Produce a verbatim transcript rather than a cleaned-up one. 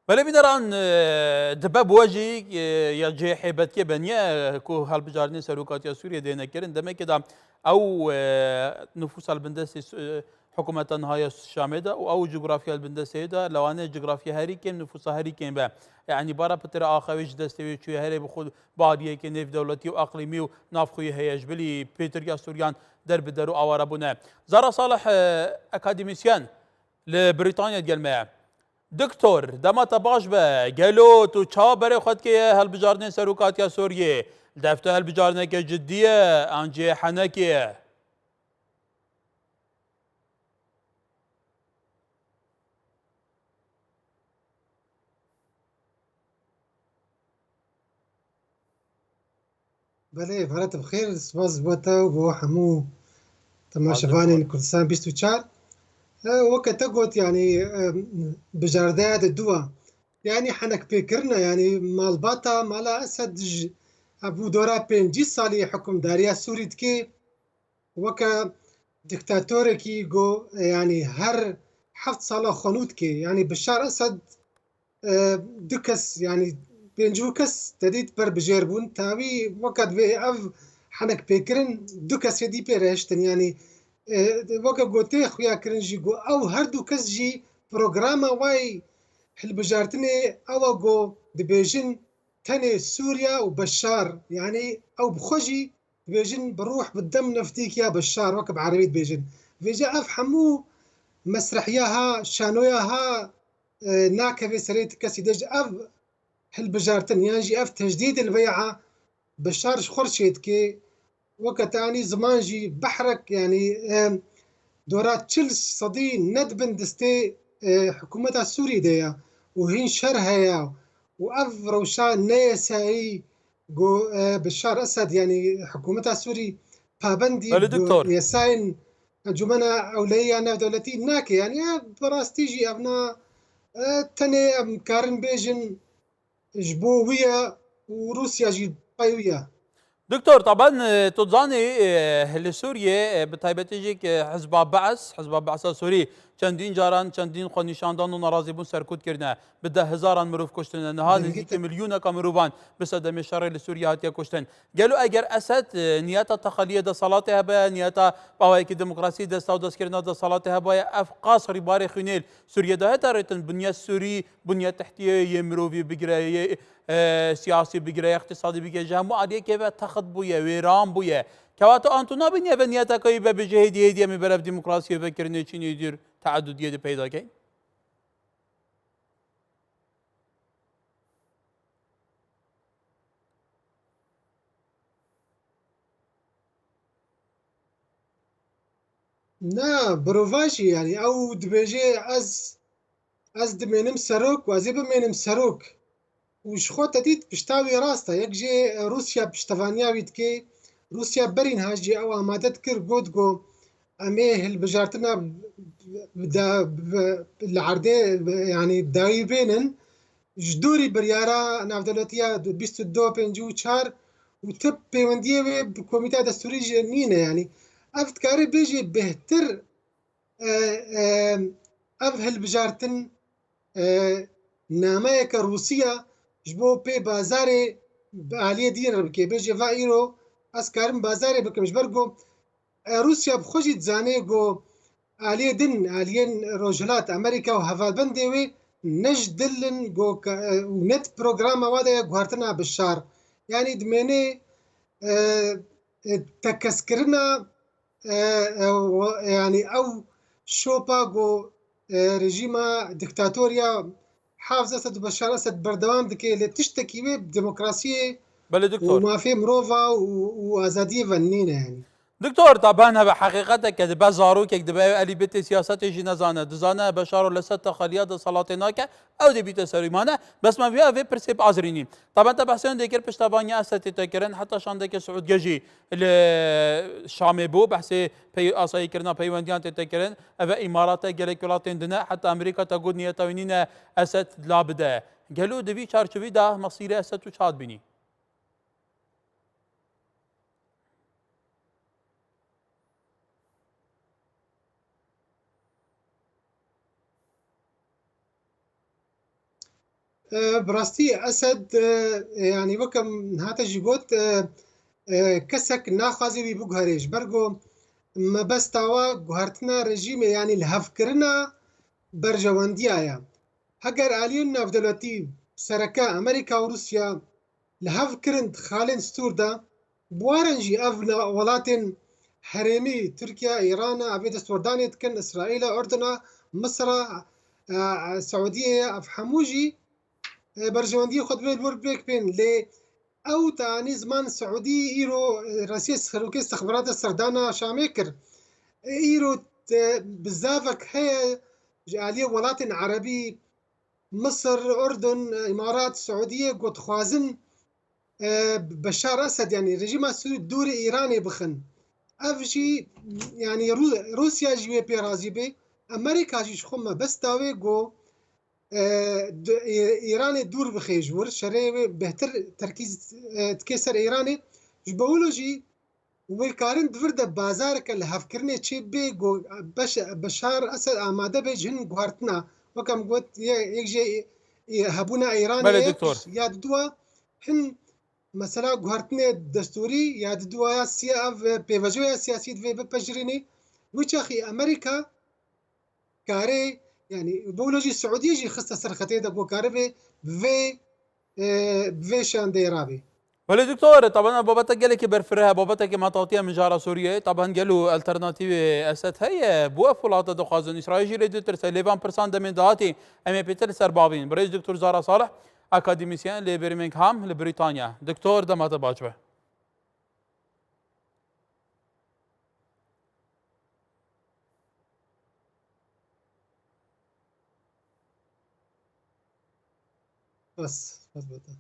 Belê bîneran, e, dibe bi we jî, e, ya cihê hêbetkê be niye, e, ku hilbijartinê serokatiya Sûriyê dêne kirin. Demekê de ew, e, nifûsa li bin destê, e, hikûmeta niha ya Şamê de û ew cografya li bin destê de, lewane cografya herî kêm, nifûsa herî kêm be. Yanî bara pitira axa wê ji destê wê çûye, herê bi xwe bi aliyekê nêvdewletî û eqlîmî û navxweyî heye. Ji bilî pêtiriya Sûriyan der bi der û aware bûne. Zara Salih, e, akademîsyen li Brîtanya digel me ye. Doktor, dema te baş be, gelo tu çawa berê xwe dikê ye hilbijartinê serokatiya Sûriyê? Li def te hilbijartineke cidî ye, an jî henekê ye? Belê, varet bi xêr, spas bo te û bo hemû temaşevanên Kurdistan bîst û çar. E, weke te got, yanî, e, bijardeya di dû a. Yanî henekpêkirina, yanî malbata mala Esed ji, e, bû dora pêncî salî hikûmdariya Sûrî dike. Weke dîktatorekî ku, e, yanî her heft sala xwe nû dike. Yanî Bişar Esed, e, du kes, yanî pêncî kes te dît ber bijêr bûn. Tawî weke divê ev henekpêkirin du kesê dî pê re hiştin. Yanî, e, weke gotê xuya kirin jî ku ew her du kes jî programa wê hilbijartinê ew e ku dibêjin tenê Sûriya û Beşar, yanî ew bi xwe jî dibêjin bi ruh bi dem nefdîk ya Beşar, weke bi erebî dibêjin. Vêca ev hemû mesrehiya ha, şanoya ha, e, nakeve serê ti kesî de ji ev hilbijartin, yan jî ev tecdîd il bey'a Beşar ji xwe re çêdike, weke te anî ziman jî behrek, yanî, e, dora çil sedî ne di bin destê, e, hikûmeta Sûrî de ye û hîn şer heye û ev rewşa neyesayî ku, e, Bişar Esed, yanî hikûmeta Sûrî pabendî Belê, bi doktor. yasayên Encûmena Ewleya Navdewletî nake. Yanî, e, bi rastî jî ev na, e, tenê em karin bêjin ji bo wî ye û Rûsya jî pey wî ye. Doktor, taban, e, tu zanî, e, li Sûriyê, e, bi taybetî jî, e, Hizba Be's, Hizba Be'sa Sûrî çendîn caran, çendîn xwenîşandan û nerazîbûn serkût kirine. Bi deh hezaran mirov kuştine. Niha Dengê nêzîkî te- milyoneka mirovan bi sedemê şerê li Sûriyê hatiye kuştin. Gelo eger Esed, e, niyeta texeliyê desthilatê hebe, niyeta awayekî demokrasî dest ew destkirina desthilatê hebaye, ev qas rîbarê xwînê li Sûriyê de heta rêtin, binya Sûrî, binya tehtiyê yê mirovî bigire, yê, e, siyasî bigire, yê iqtîsadî bigire, ji hemû aliyekê ve text bûye, wêran bûye. Kewata an tu nabînî eve niyeteka wî be, bêje hêdî hêdî em ê ber ev demokrasiyê vekirinê çînê dûr teedudiyê di peyda keyn? Na, birova jî, yanî, ew dibêje, ez, ez dimênim serok û ez ê bimênim serok. Û ji xwe te dît pişta wî rast e. Yek jê Rûsya piştevaniya wî dike. Rûsya berî niha jî ew amade dikir, got ku em ê hilbijartina bi, bi, bi, li erdê, bi, yanî dawî bênin. Ji dûrî biryara navdewletiya bîst û du pêncî û çar û tip pêwendiyê wê bi komîteya destûrî jî nîne. Yanî ev dikare bêjê bêhtir, e, e, ev hilbijartin, e, nameyeke Rûsî ya ji bo pê bazarê bi aliyê dî re bike. Bêje va îro ez karim bazarê bikim. Ji ber ku, e, Rûsya bi xwe jî dizane ku aliyê din, aliyên Rojhilat, Amerîka û hevalbendê wê ne ji dil in ku ke-, e, û ne di programa wa de ye guhertina Bişar. Yanî dimêne, e, e, tekeskirina, e, e, yanî ew şopa ku, e, rejîma diktatoriya Hafız Esed û Beşar Esed berdewam dike, lê tiştekî wê bi demokrasiyê Belê û doktor. mafê mirova û, û azadiyê ve nîne yanî. Doktor, taban hebe heqîqeteke dibe zarokek dibe ew elîbetê siyasetê jî nezane. Dizane Beşaro li ser texeliya desthilatê nake, ew dê bîte serîmane. Bes me viya vê pirsê bi azirînî. Taban te behsê wendê kir, piştevaniya Esedê tê kirin, heta şandeke Siûdge jî li Şamê bû, behsê pey-, asayîkirina peywendiyan tê tê kirin. Eve Îmarate gelek welatên dine, heta Amerîka te got niyeta wî nîne Esed la bide. Gelo di vî çarçovî de mesîrê Esed tu çawa dibînî? E, bi rastî Esed, e, yanî weke min hate jî got, e, e, kesek naxwaze wî biguherê, ji ber ku mebesta we guhertina rejîmê, yanî lihevkirina berjewendiya ye. Heger aliyên navdewletî, sereke Amerîka û Rûsya, li hev kirin di xalên stûr de, bi waran jî ev na-, welatên herêmî, Tirkiye, Îran e, ev ê destwerdanê dikin, Îsraîl e, Urdun e, Misir e, e, e, Siûdiyê ye, ev hemû jî, e, berjewendiyê xwe divê li wir bêk bên. Lê ew tanî ziman Siûdî îro, e, resiyê sirokê istixbarata serdana Şamê kir. E, îro te bizavek heye ji aliyê welatên erebî, Misir, Urdun, Îmarat, Siûdiyê ku dixwazin, e, Beşar Esed, yanî rejîma Sûrî dûrê Îranê bixin. Ev jî, yanî Rû-, Rûsya jî wê pê razî bê. Amerîka jî ji xwe mebesta wê ku, e, di-, Î-, Îranê dûr bixe ji wir, şerê wê bêhtir terkîz, e, dike ser Îranê. Ji bo wilo jî wê karin di vir de bazareke lihevkirinê çê bê ku Beş-, Beşar Esed amade be ji hin guhertina. Weke min got, ye-, yek jê, e, hebûna Îranê Belê, ye, doktor. Ya diduwa hin mesela guhertinê destûrî, ya diduwa ya siya-, ev, e, pêvajoya siyasî divê bipejirînî. Wî çaxî Amerîka karê, yanî, bo wilo jî Siûdiyê jî xiste ser xetê de ku karibe bi vê, e, bi vê şandeyê rabê. Belê doktor, taban ev babete gelekî berfireh e, babetekî me tatiye mijara Sûriyeyê. Taban gelo alternatîvê Esed heye? Bo ev welate dixwazin, Îsraîl jî lê ditirse, lê van pirsan demên dahatî em ê pêtir li ser bavîn. Birêz doktor Zara Salih, akademîsyen li Birmingham li Brîtanya. Doktor, dema te baş be. Bes, bes, bes.